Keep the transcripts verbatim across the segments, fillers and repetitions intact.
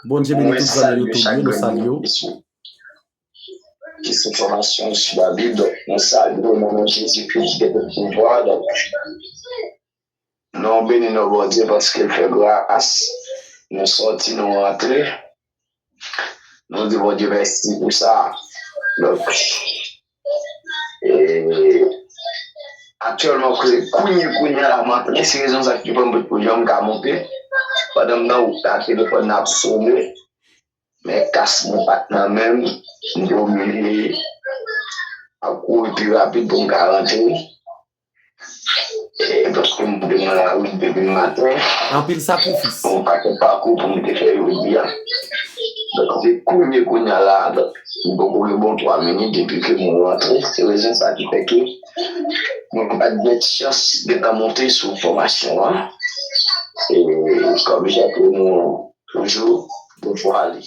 Bondye beni tout zanmi YouTube yo, nou salye w. Ki sou fòmasyon sou Labib, donk nou salye w nan non Jezi Kris ki gen tout pouvwa, donk nou beni non Bondye paske l fè gras, nou sòti, nou rantre, nou di Bondye mèsi pou sa. Donk, e, aktyèlman, kounye, kounye a la, m antre, se rezon sa ki fè m pot pou janm ka monte, pandan m nan wout la, telefòn nan ap sone, men kas mwen pa t nan men m, m te oblije ap kouri pi rapid pou m ka rantre. E, paske m te nan lari depi maten. Anpil sakrifis. Yon pakèt pakou pou m te fè jodi a. Donk, se kounye, kounye a la, donk, m poko gen bon twa minit depi ke mwen rantre. Se rezon sa ki fè ke mwen pa t gen chans gentan monte sou fòmasyon an. E, kòm Jacques Raymond toujou, nou fò ale.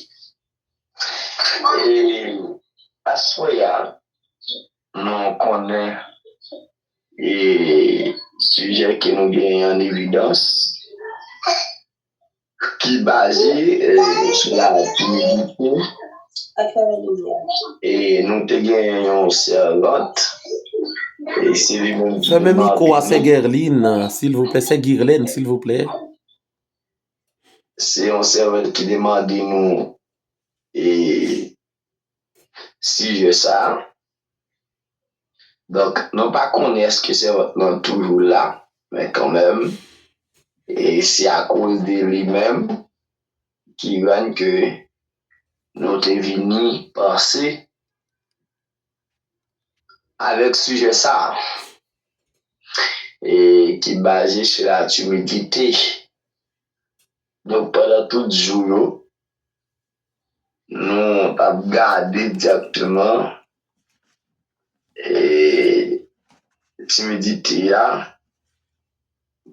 E aswè a, nou konnen, e, sijè ke nou genyen an evidans, ki baze, e, sou la timidite. E nou te genyen yon sèvant, e se li menm ki Fèmen mikwo a, demande sè nou. Gerline, silvouplè, sè Girlène, silvouplè. Se yon sèvant ki demande nou, e, sijè sa a. Donk, nou pa konnen èske sèvant lan toujou la, men kanmenm, e se akoz de li menm ki rann ke nou te vini panse avèk sijè sa a, e ki baze sou la timidite. Donk, pandan tout jou yo, nou t ap gade dirèkteman, e, timidite a,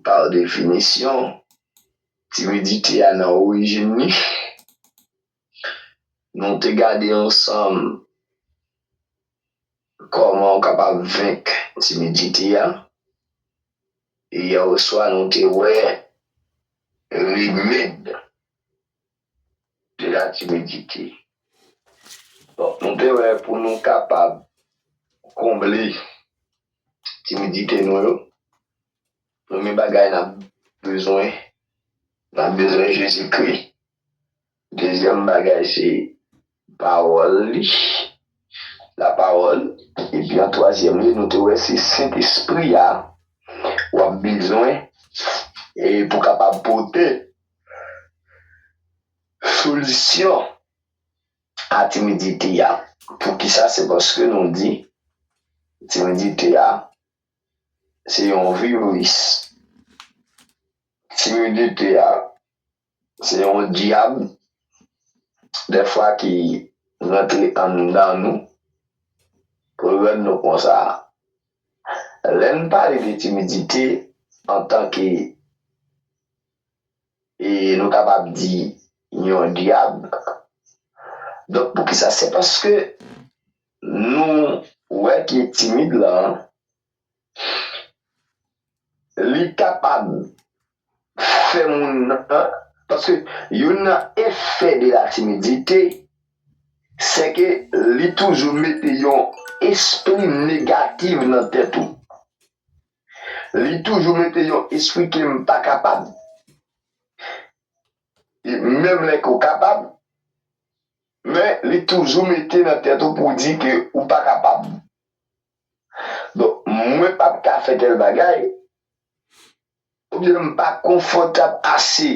pa definisyon, timidite a nan orijin li. Nou te gade ansanm, kòman w kapab venk timidite a. E yè oswa, nou te wè remèd de la timidite. Bon, nou te wè pou nou kapab konble timidite nou yo, premye bagay n ap bezwen, n ap bezwen Jezikri. Dezyèm bagay se pawòl li, la pawòl. Epi an twazyèm lye, nou te wè se Sentespri a w ap bezwen, e pou kapab pote solisyon a timidite a. Poukisa? Se paske nou di timidite a se yon viris. Timidite a se yon dyab, dèfwa ki rantre anndan nou, pou l rann nou konsa. Lè n pale de timidite antanke, e nou kapab di, yon dyab. Donk, poukisa? Se paske nou wè ke timid lan, li kapab fè moun nan, paske youn nan efè de la timidite, se ke li toujou mete yon espri negatif nan tèt ou. Li toujou mete yon espri ke m pa kapab. E menm lè ke w kapab, men li toujou mete nan tèt ou pou w di ke ou pa kapab. Donk, mwen p ap ka fè tèl bagay, oubyen m pa konfòtab ase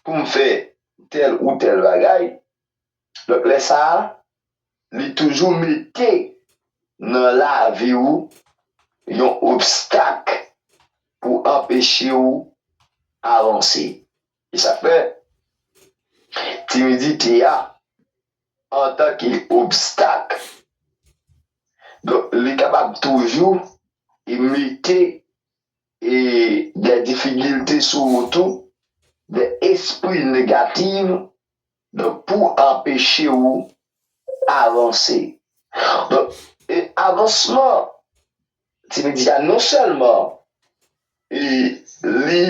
pou m fè tèl ou tèl bagay. Donk, lè sa a, li toujou mete nan lavi w yon obstak pou anpeche w avanse. E sa k fè timidite a, antanke obstak, donk, li kapab toujou e mete, e, de difikilte sou ou tou, de espri negatif, donk, pou anpeche ou avanse. Donk, e avansman timidite a, non sèlman, e, li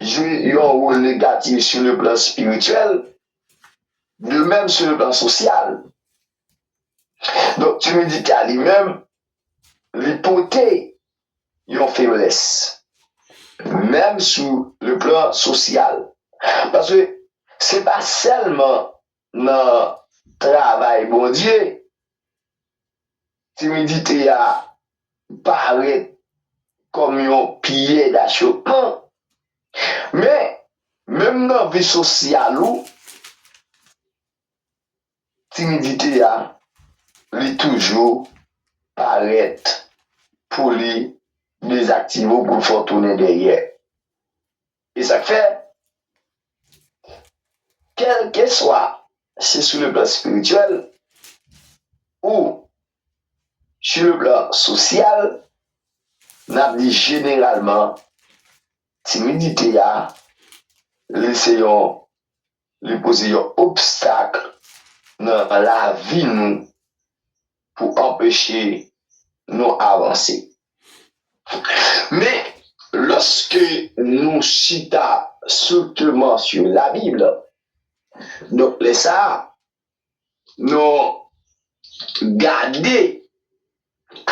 jwe yon wòl negatif sou le plan espirityèl, de menm sou le plan sosyal. Donk, timidite a li menm, li pote yon feblès, menm sou le plan sosyal. Paske se pa sèlman nan travay Bondye, timidite a parèt kòm yon pyèj achotman, men menm nan vi sosyal ou, timidite a, li toujou parèt pou li dezaktive w, pou l fè w tounen dèyè. E sa k fè, kèlkeswa se sou le plan espirityèl ou sou le plan sosyal, n ap di jeneralman, timidite a, li se yon, li poze yon obstak nan lavi nou pou anpeche nou avanse. Men, lòske nou chita strikteman sou Labib, donk lè sa a, nou gade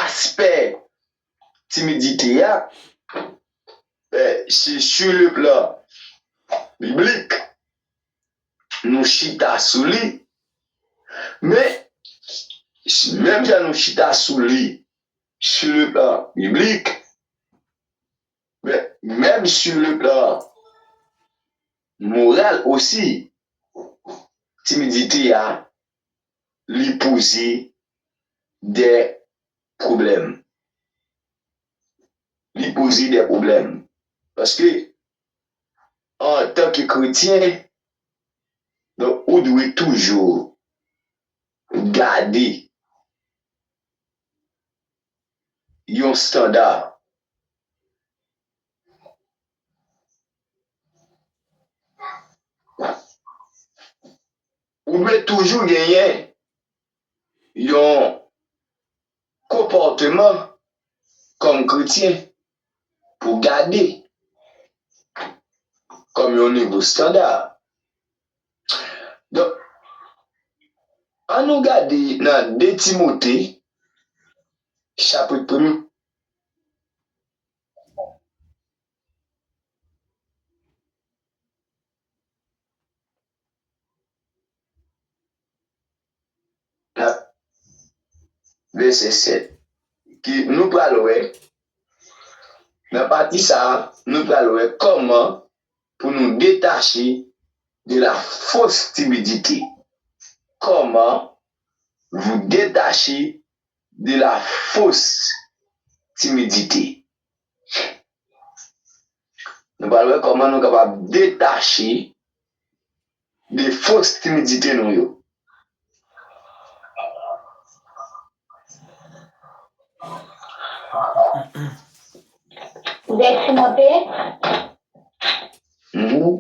aspè timidite a, eh, se sur le plan biblik, nou chita sou li, men menm jan nou chita sou li sur le plan biblik, men menm sur le plan moral osi, timidite a, li poze de pwoblèm. Li poze de pwoblèm. Paske, antanke kretyen, donk, ou dwe toujou gade yon estanda. Ou dwe toujou genyen yon konpòteman kòm kretyen pou gade kòm yon nivo estanda. Donk, ann nou gade nan de Timote, chapit premye. Vèsè sèt. Ki nou pral wè, nan pati sa a, nou pral wè kòman pou nou detache de la fausse timidité. Comment vous détacher de la fausse timidité? Nou pral wè kòman nou kapab detache de fos timidite nou yo. Vèsè Timote. Mhm.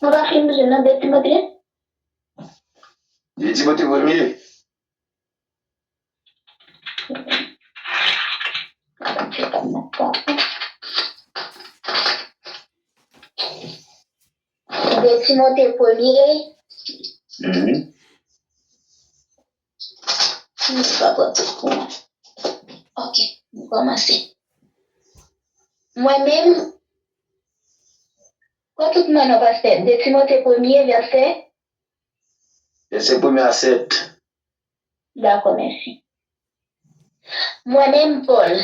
Nou pa fin bezwen nan de Timote? De Timote premye. De Timote premye. Mhm. M pa pran tout pou mwen. Ok, nou kòmanse. Mwen menm, pran tout mwen non, pastè. De Timote premye, vèsè. Vèsè premye a sèt. Dakò, mèsi. Mwen menm, Pòl,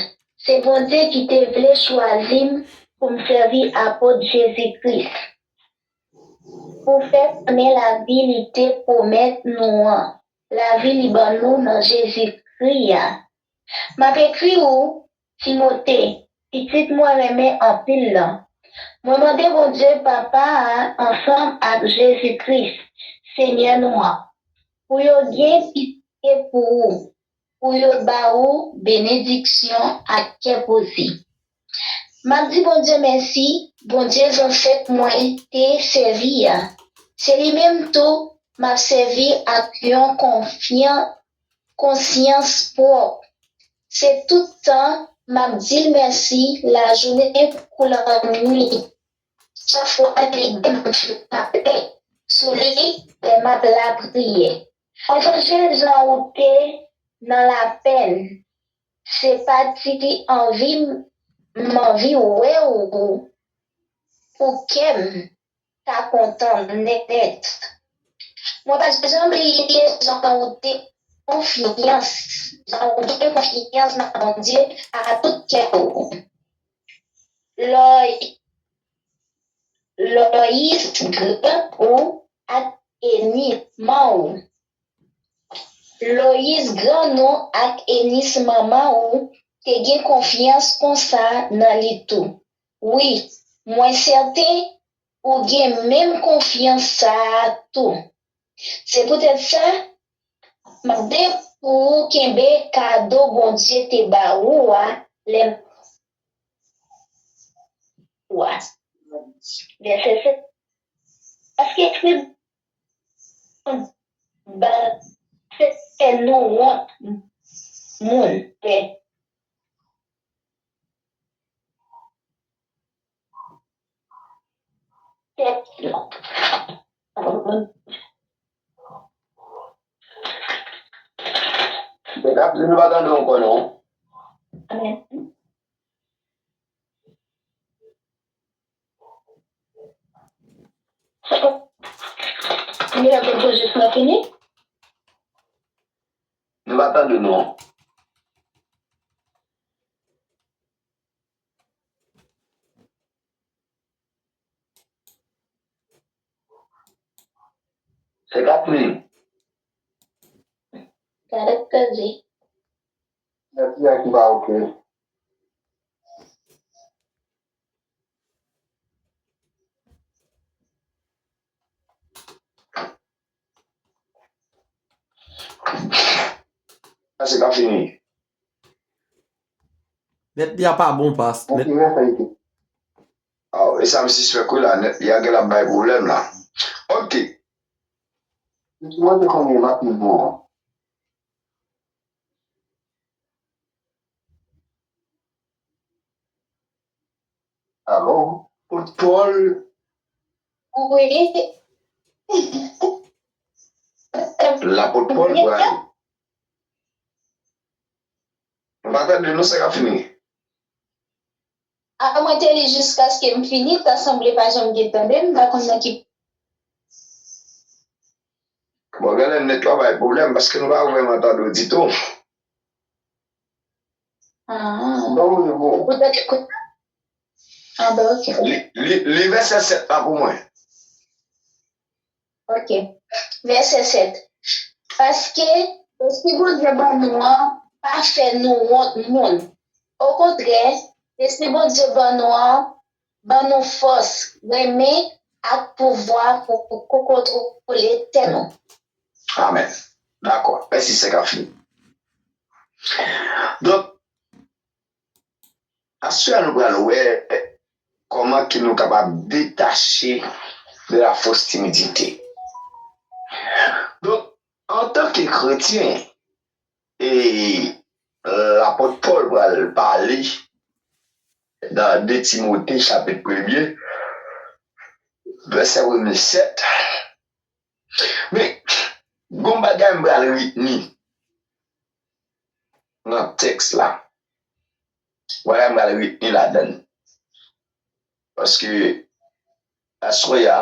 se Bondye ki te vle chwazi m pou m sèvi apot Jezi Kris, pou fè konnen lavi li te pwomèt nou an, lavi li ban nou nan Jezikri a. M ap ekri ou, Timote, pitit mwen renmen anpil lan. Mwen mande Bondye Papa a ansanm ak Jezi Kris, Senyè nou an, pou yo gen pitye pou ou, pou yo ba ou benediksyon ak kè poze. M ap di Bondye mèsi, Bondye zansèt mwen te sèvi a. Se li menm tou m ap sèvi ak yon konfyan, konsyans pwòp. Se tout tan m ap di l mèsi lajounen kou lannwit. Chak fwa li gen m frape sou li lè m ap lapriyè. Mwen sonje jan ou te nan lapèn. Se pa ti anvi m anvi wè w pou kè m ta kontan nèt. Mwen pa janm bliye jan ou te konfyans, jan ou te konfyans nan Bondye ak tout kè w. Loyis, Loyis gran ou ak Enis manman w. Loyis gran nou ak Enis manman w te gen konfyans konsa nan li tou. Wi, mwen sèten ou gen menm konfyans sa a tou. Se poutèt sa, m ap mande pou ou kenbe kado Bondye te ba ou a lè ou a. Vèsè sèt. Paske Kris ba fè nou wont moun pè. Mesye, nou pa tande w ankò non. Amèn. Li la pou jis la fini? Nou pa tande w non. Se Catherine. Gade koze. Nèt li a ki pa oke. Sa se pa fini. Nèt li a pa bon pas. Nèt. Aw, e sa m sispèk wi la, nèt li a gen l ap bay pwoblèm la. Oke. Mwen te konnen m ap bon. Alo? Apot Pòl. Wi. Lapot Pòl pral. M pa tande non, sa k ap fini. A, mwen te li jiskaske m fini, ta sanble pa janm gen tande m, m pa konn nan ki. Bon, genlè nèt la bay pwoblèm, paske nou pa vrèman tande w ditou. Ah. Bon, bon. Poutèt ke, ah, ben, ok. Li, li, li vèsè sèt la pou mwen. Ok. Vèsè sèt. Paske Lespri Bondye ban nou an pa fè nou wont moun. Okontrè, Lespri Bondye ban nou an ban nou fòs, renmen ak pouvwa pou, pou, pou kontwole tè nou. Amèn. Dakò. Mèsi, sè Kafin. Donk, aswè a nou pral wè kòman ke nou kapab detache de la fausse timidité. Donk, antanke kretyen, e lapòt Pòl pral pale nan de Timote chapit premye, vèsè premye sèt. Men, gon bagay m pral retni nan tèks la. Bagay m pral retni ladan l. Paske aswè a,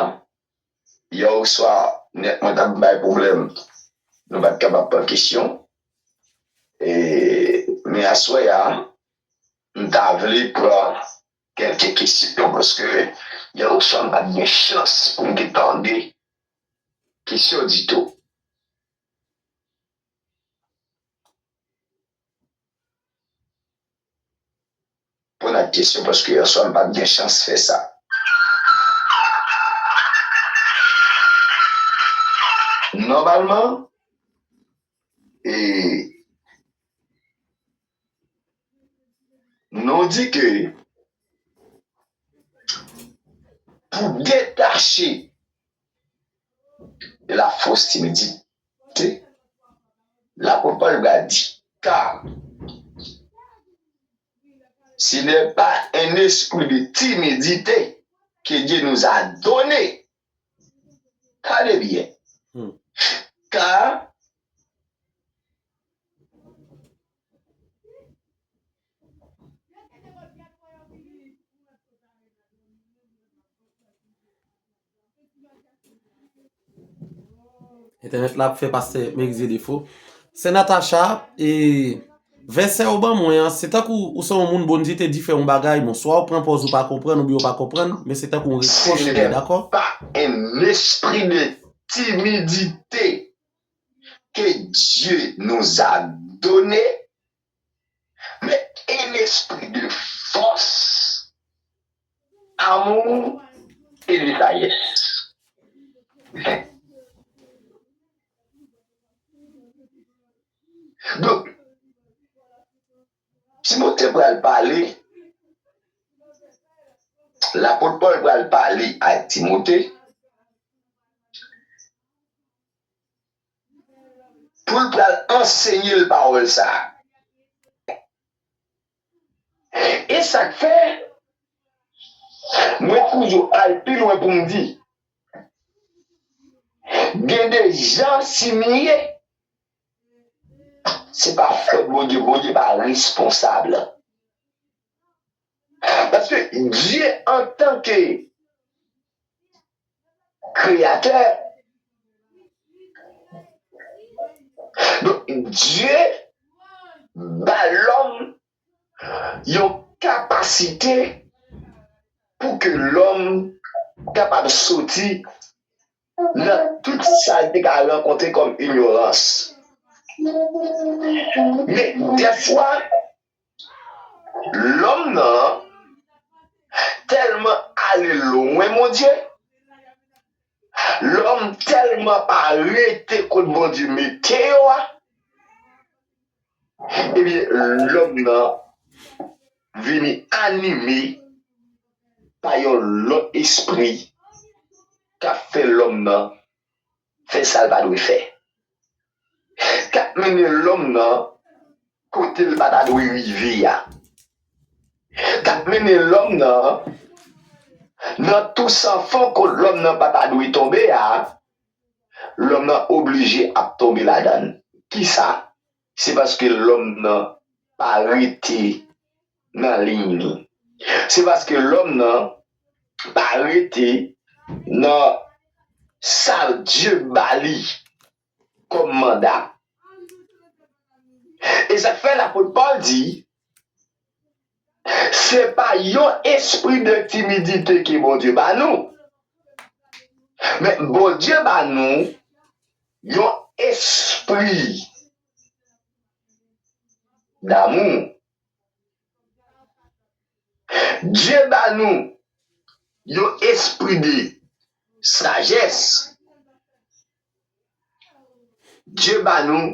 yè oswa nèt mwen t ap bay pwoblèm, nou pa t kapab pran kesyon. E, men aswè a, m ta vle pran kèlke kesyon, paske yè oswa m pa t gen chans pou m te tande kesyon ditou. Pou n ak kesyon, paske yè swa m pa t gen chans fè sa. Nòmalman, e, nou di ke pou detache, la fausse timidité. Lapot Pòl pral di, car ce n'est pas un esprit de timidité que Dieu nous a donné. Tande byen. Car Entènèt la ap fè pastè Merizye defo. Sè Natacha, e, vèsè ou ban mwen an, se tankou ou se yon moun Bondye te di fè yon bagay, bon, swa ou pran pòz ou pa konprann, oubyen ou pa konprann, men se tankou yon repwòch li ye, dakò? Pas un esprit de timidité que Dieu nous a donné, mais un esprit de force, amour et de sagesse. Donk, Timote pral pale, lapot Pòl pral pale a Timote, pou l pral ansenye l pawòl sa a. E sa k fè, mwen toujou al pi lwen pou m di, gen de jan si m ye, se pa fòt Bondye, Bondye pa responsab. Paske Dye antanke kreyatè, donk, Dye ba lòm yon kapasite pou ke lòm kapab soti nan tout sa l te ka rankontre kòm inyorans. Men dèfwa, lòm nan tèlman ale lwen Bondye, lòm tèlman pa rete kot Bondye mete yo a, ebyen, lòm nan vini anime pa yon lòt espri k ap fè lòm nan fè sa l pa dwe fè. K ap mennen lòm nan kote l pa ta dwe rive a. K ap mennen lòm nan nan tou san fon kot lòm nan pa ta dwe tonbe a, lòm nan oblije ap tonbe ladan l. Kisa? Se paske lòm nan pa rete nan liy li. Se paske lòm nan pa rete nan sa Dye ba li kòm manda. E sa k fè lapot Pòl di, se pa yon espri de timidite ke Bondye ba nou, men Bondye ba nou yon espri damou. Dye ba nou yon espri de sajès. Dye ba nou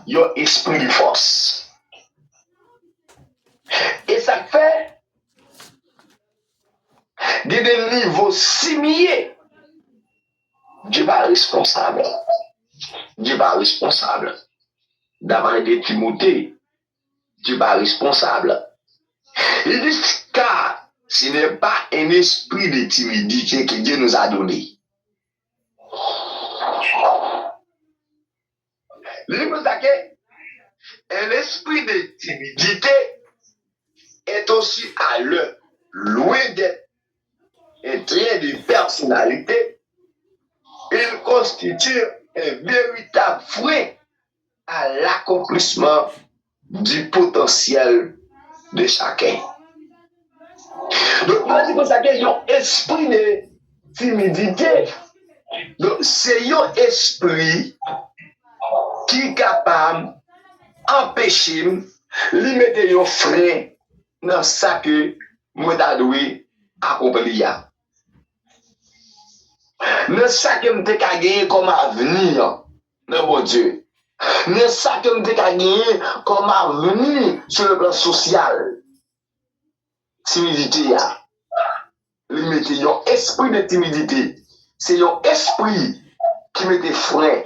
yon espri de fòs. E sa k fè, gen de nivo si m ye, Dye pa responsab. Dye pa responsab. Dapre de Timote, Dye pa responsab. Li di, car ce n'est pas un esprit de timidité que Dieu nous a donné. Li di konsa ke un esprit de timidité est aussi à l'œuvre, loin d'être un trait de personnalité, il constitue un véritable frein à l'accomplissement du potentiel de chacun. Donk, mwen di konsa ke yon espri de timidite, donk, se yon espri ki kapab anpeche m, li mete yon fren nan sa ke mwen ta dwe akonpli a. Nan sa ke m te ka genyen kòm avni an nan Bondye. Nan sa ke m te ka genyen kòm avni sou le plan sosyal. Timidite a, li mete yon espri de timidite. Se yon espri ki mete fren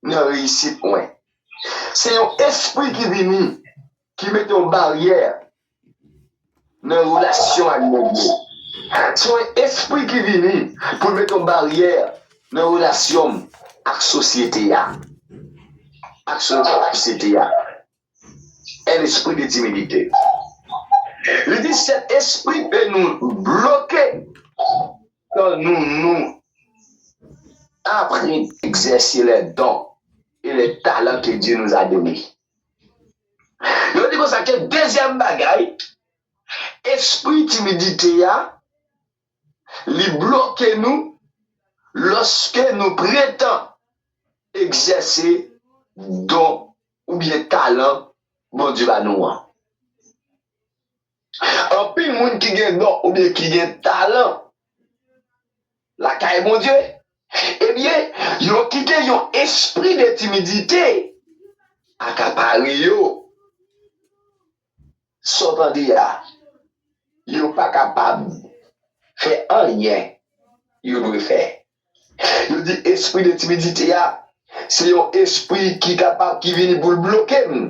nan reyisit mwen. Se yon espri ki vini, ki mete yon baryè nan relasyon ak Bondye. Se yon espri ki vini pou l mete yon baryè nan relasyon m ak sosyete a. Ak sosyete a. Un esprit de timidité. Li di, cet esprit peut nous bloquer quand nous nous apprêtons à exercer les dons et les talents que Dieu nous a donnés. Yo di konsa ke dezyèm bagay, espri timidite a, li bloke nou lòske nou pretan egzèse don oubyen talan Bondye ba nou an. Anpil moun ki gen don oubyen ki gen talan lakay Bondye, ebyen, yo kite yon espri de timidite akapare yo. Sa w tande a, yo pa kapab fè anyen yo dwe fè. Yo di espri de timidite a, se yon espri ki kapab, ki vini pou l bloke m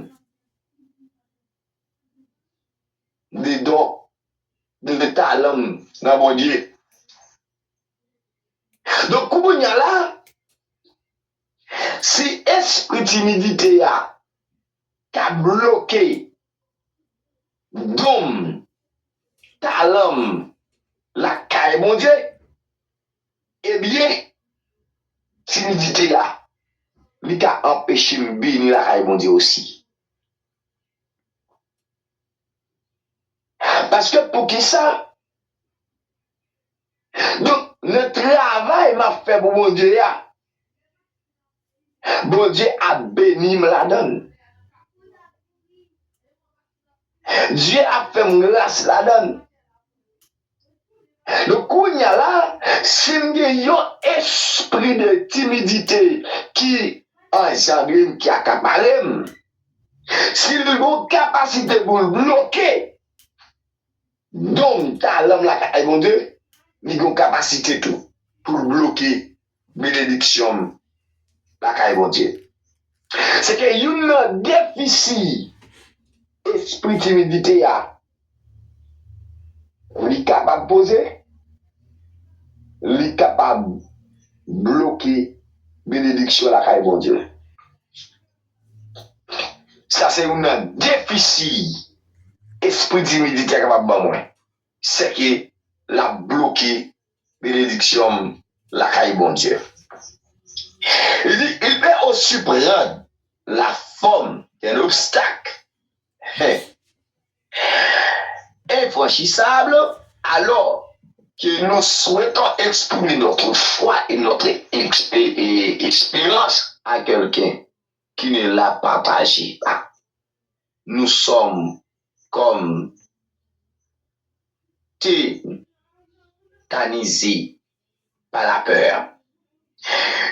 de don, de talan m nan Bondye. Donk, kounye a la, si espri timidite a ka bloke don m, talan m lakay Bondye, ebyen, timidite a, li ka anpeche m beni lakay Bondye osi. Paske poukisa? Donk, nan travay m ap fè pou Bondye a, Bondye ap beni m ladan l. Dye ap fè m gras ladan l. Donk, kounye a la, si m gen yon espri de timidite ki anjandre m, ki akapare m, si l gen yon kapasite pou l bloke don m, talan m lakay Bondye, li gen yon kapasite tou pou l bloke benediksyon m lakay Bondye. Se ke youn nan defisi espri timidite a, li kapab poze, li kapab bloke benediksyon lakay Bondye. Sa se youn nan defisi espri timidite a kapab ban mwen. Se ke l ap bloke benediksyon m lakay Bondye. Li di, il peut aussi prendre la forme d'un obstacle infranchissable alors que nous souhaitons exprimer notre foi et notre ex- et- et espérance à quelqu'un qui ne la partage pas. Nous sommes comme tétanisés par la peur.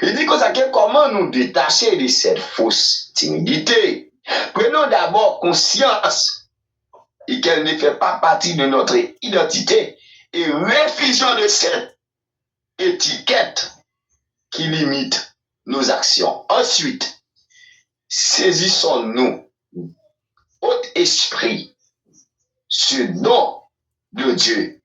Il dit comme ça que comment nous détacher de cette fausse timidité? Prenons d'abord conscience et qu'elle ne fait pas partie de notre identité et refusons de cette étiquette qui limite nos actions. Ensuite, saisissons-nous, haut esprit, ce don de Dieu,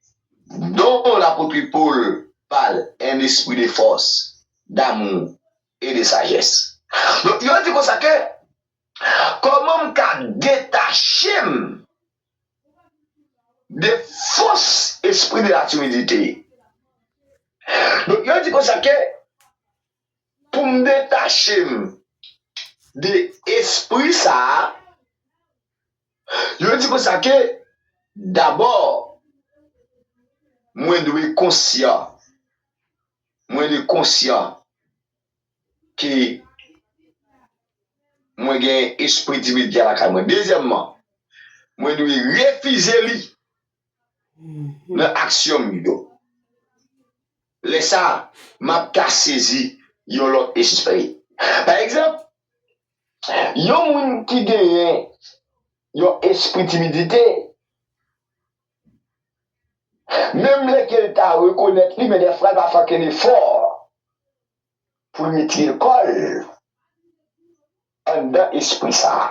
dont l'apôtre Paul parle, un esprit de force, d'amour et de sagesse. Donk, yo di konsa ke, kòman m ka detache m de fos espri de la timidite? Donk, yo di konsa ke pou m detache m de espri sa a, yo di konsa ke dabò, mwen dwe konsyan, mwen dwe konsyan ke mwen gen espri timidite a lakay mwen. Dezyèmman, mwen dwe refize li nan aksyon m yo. Lè sa a, m ap ka sezi yon lòt espri. Pa egzanp, yon moun ki genyen yon espri timidite, menm lè ke l ta rekonèt li, men dèfwa l pa fè okenn efò pou l retire kò l anndan espri sa a.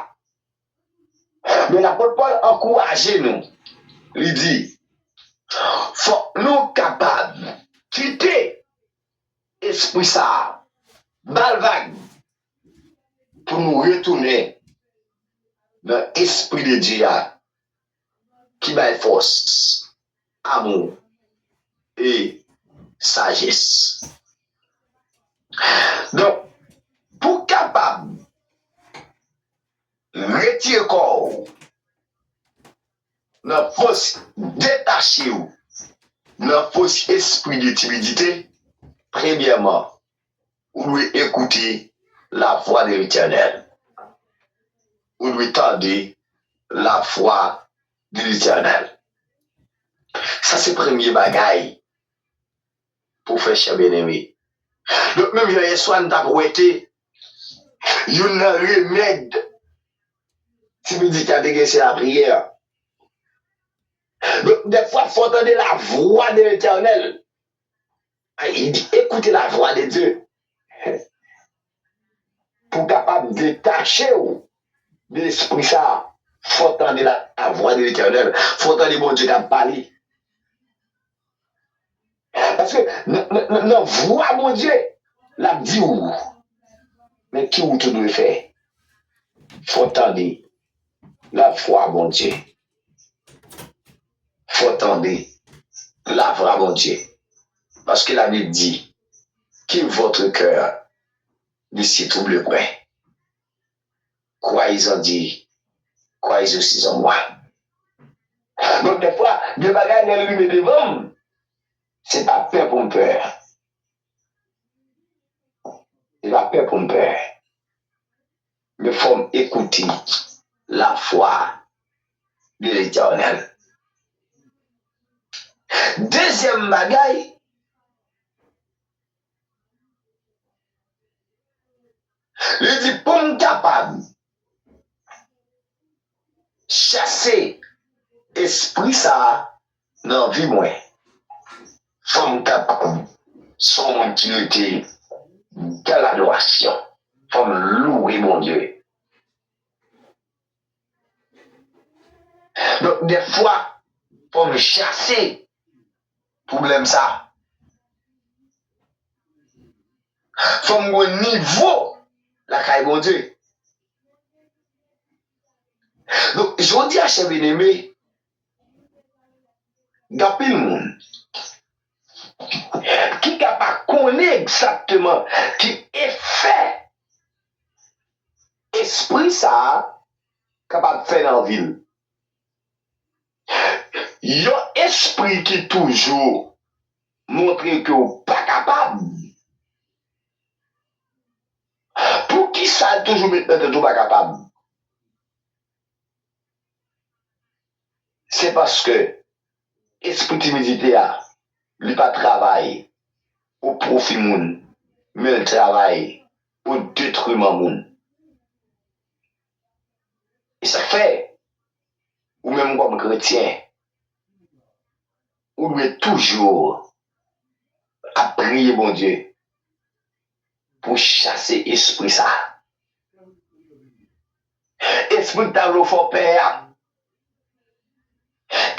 Men lapot Pòl ankouraje nou. Li di, fòk nou kapab kite espri sa a, ba l vag, pou nou retounen nan espri de Dye a, ki bay fòs, amou e sajès. Donk, pou w kapab retire kò w nan fòs, detache w nan fòs espri de timidite, premyèman, ou dwe ekoute la vwa de Letènèl. Ou dwe tande la vwa de Letènèl. Sa se premye bagay pou fè, chè byeneme. Donk, menm jan yèswa n t ap wete, youn nan remèd timidite a te gen se lapriyè. Donk, dèfwa, fò w tande la vwa de Letènèl. Ay, li di, écoutez la voix de Dieu. Pou w kapab detache w de espri sa a, fò w tande la, la vwa de Letènèl. Fò w tande Bondye k ap pale. Paske nan, nan, nan, nan vwa Bondye, l ap di w, men ki wout ou dwe fè. Fò w tande la vwa Bondye. Fò w tande la vwa Bondye. Paske Labib di, que votre cœur ne se trouble point. Croyez en Dieu, croyez aussi en moi. Donk, dèfwa, gen bagay lè l rive devan m, se pa pè pou m pè. Se pa pè pou m pè. Men fò m ekoute la vwa de Letènèl. Dezyèm bagay, li di pou m kapab chase espri sa a nan vi mwen. Fò m kapab se yon moun ki rete dan ladorasyon. Fò m louwe Bondye. Donk, dèfwa, fò m chase pwoblèm sa. Fò m gen yon nivo lakay Bondye. Donk, jodi a, chè byeneme, gen anpil moun ki ka pa konnen egzakteman ki efè espri sa a kapab fè nan vi l. Yon espri ki toujou montre ke w pa kapab. Poukisa l toujou met nan tèt ou pa kapab? Se paske espri timidite a, li pa travay o pwofi moun, men l travay o detriman moun. E sa k fè, ou menm kòm kretyen, ou dwe toujou ap priye Bondye pou chase espri sa. Espri k ta vle w fè w pè a.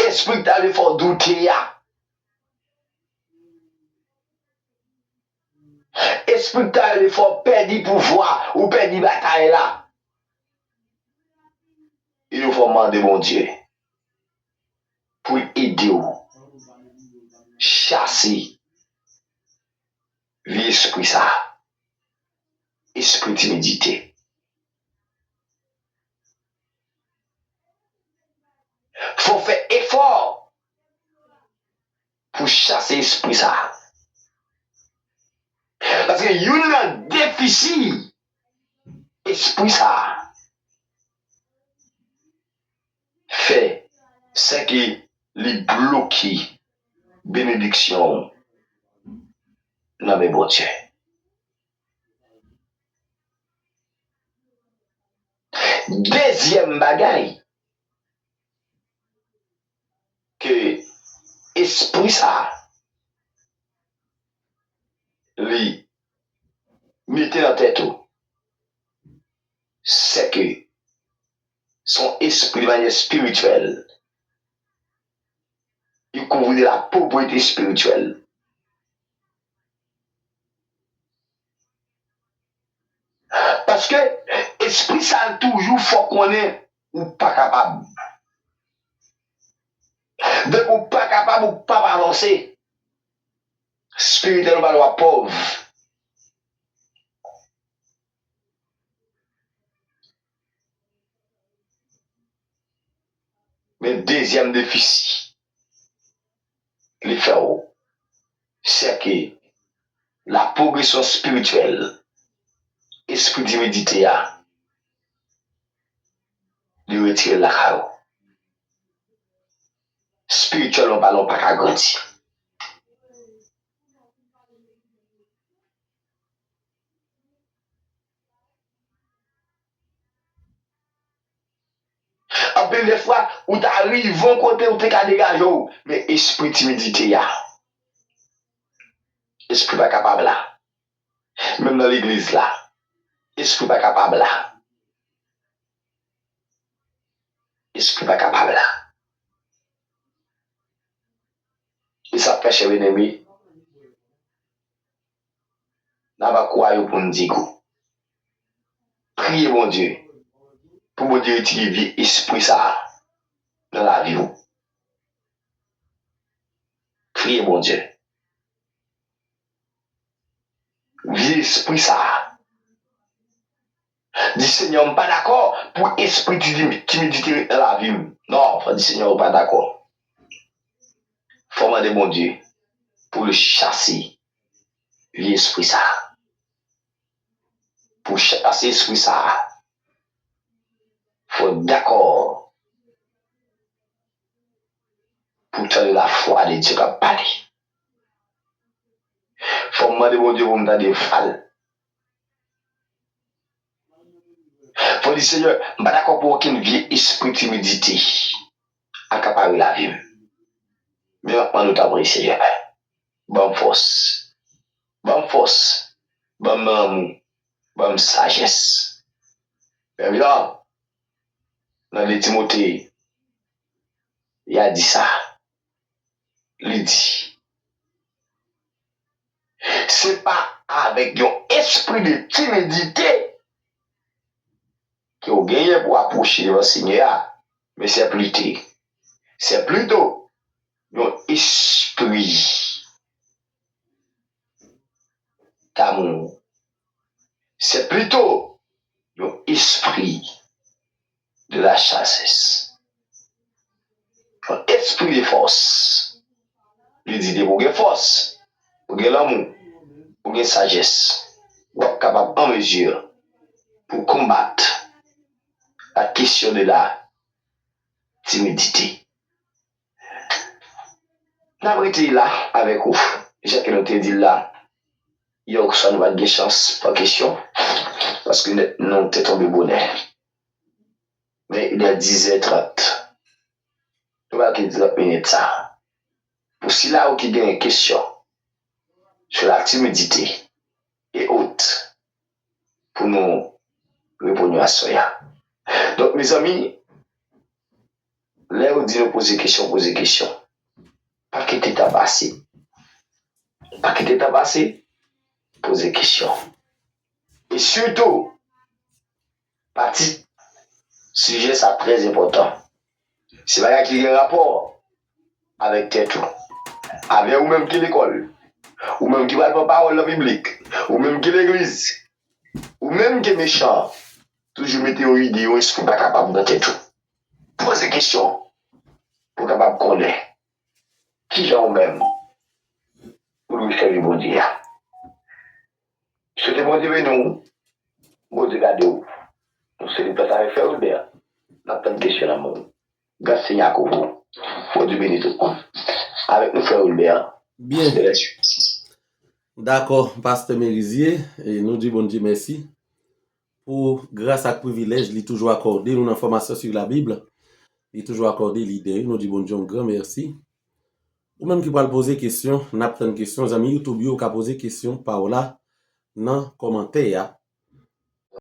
Espri k ta vle fè w doute a. Espri k ta vle fè w pèdi pouvwa, ou pèdi batay la. E nou fò mande Bondye pou l ede w chase vye espri sa, espri timidite. Fò w fè efò pou chase espri sa. Paske youn nan defisi espri sa fè, se ke li bloke benediksyon w nan men Bondye. Dezyèm bagay ke espri sa li mete nan tèt ou, sè ke se yon espri de manyè espirityèl. Li kouvri de la povrete espirityèl. Paske espri sa a toujou fè w konnen ou pa kapab. Depi ou pa kapab, ou p ap avanse. Espirityèl ou pa dwe pòv. Men dezyèm defisi li fè w, sè ke la pwogresyon espirityèl, espri timidite a, li retire l lakay ou. Espirityèlman palan, ou pa ka grandi. Anpil de fwa, ou ta rive yon kote ou te ka degaje w, men espri timidite a, espri pa kapab la. Menm nan legliz la, espri pa kapab la. Espri pa kapab la. E sa fè, chè byeneme, n ap ankouraje w pou n di gou. Priye Bondye pou Bondye retire vye espri sa a nan lavi w. Priye Bondye. Vye espri sa a. Di, Senyè, m pa dakò pou espri timi-, timidite ret nan lavi m. Non, fò di, Senyè, ou pa dakò. Fò mande Bondye pou l chase vye espri sa a. Pou chase espri sa a, fò dakò pou tande lafwa de Dye k ap pale. Fò m mande Bondye pou m tande vwa l. Fò di, Senyè, m pa dakò pou okenn vye espri timidite akapare lavi m. Men m ap mande w tanpri, Senyè, ban m fòs. Ban m fòs. Ban m lanmou. Ban m sajès. Byenvini nan de Timote, y a di sa. Li di, se pa avèk yon espri de timidite ke w genyen pou apwoche devan Senyè a, men se plito, se plito yon espri damou. Se plito yon espri de la sajès. Yon espri de fòs. Li di, depi w gen fòs, ou gen lanmou, ou gen sajès, w ap kapab an mezi pou konbat la kesyon de la timidite. N ap rete la avèk ou, jan ke nou te di l la, yè oswa nou pa t gen chans pa kesyon, paske nou te tonbe bonè. Men il est dix heures trente. Nou ba l trant minit sa. Pou sila yo ki gen kesyon sou la timidite e ot, pou nou reponn yo aswè a. Donk, mezanmi, lè yo di nou poze kesyon, poze kesyon. Pa kite tan pase. Pa kite tan pase, poze kesyon. E sitou, pati sijè sa trè enpòtan. Se bagay ki gen rapò avèk tèt ou. Avè ou menm ki lekòl. Ou menm ki pral pran pawòl nan piblik. Ou menm ki legliz. Ou menm ki mechan. Toujou mete yon ide, yon espri pa kapab nan tèt ou. Poze kesyon pou w kapab konnen kijan ou menm ou dwe sèvi Bondye a. Swete Bondye beni w. Bondye gade w. Nou se Leta avèk Frè Wilbert. N ap tann kesyon nan men w. Gras Senyè a kouvri w. Bondye beni tout moun. Avèk nou Frè Wilbert. Byen. Dakò, Pastè Merizier, e nou di Bondye mèsi pou gras ak privilèj li toujou akòde nou nan fòmasyon sou Labib. Li toujou akòde lidè yo. Nou di Bondye yon gran mèsi. Ou menm ki pral poze kesyon, n ap tann kesyon. Zanmi YouTube yo, ou ka poze kesyon pa w la. nan kòmantè a.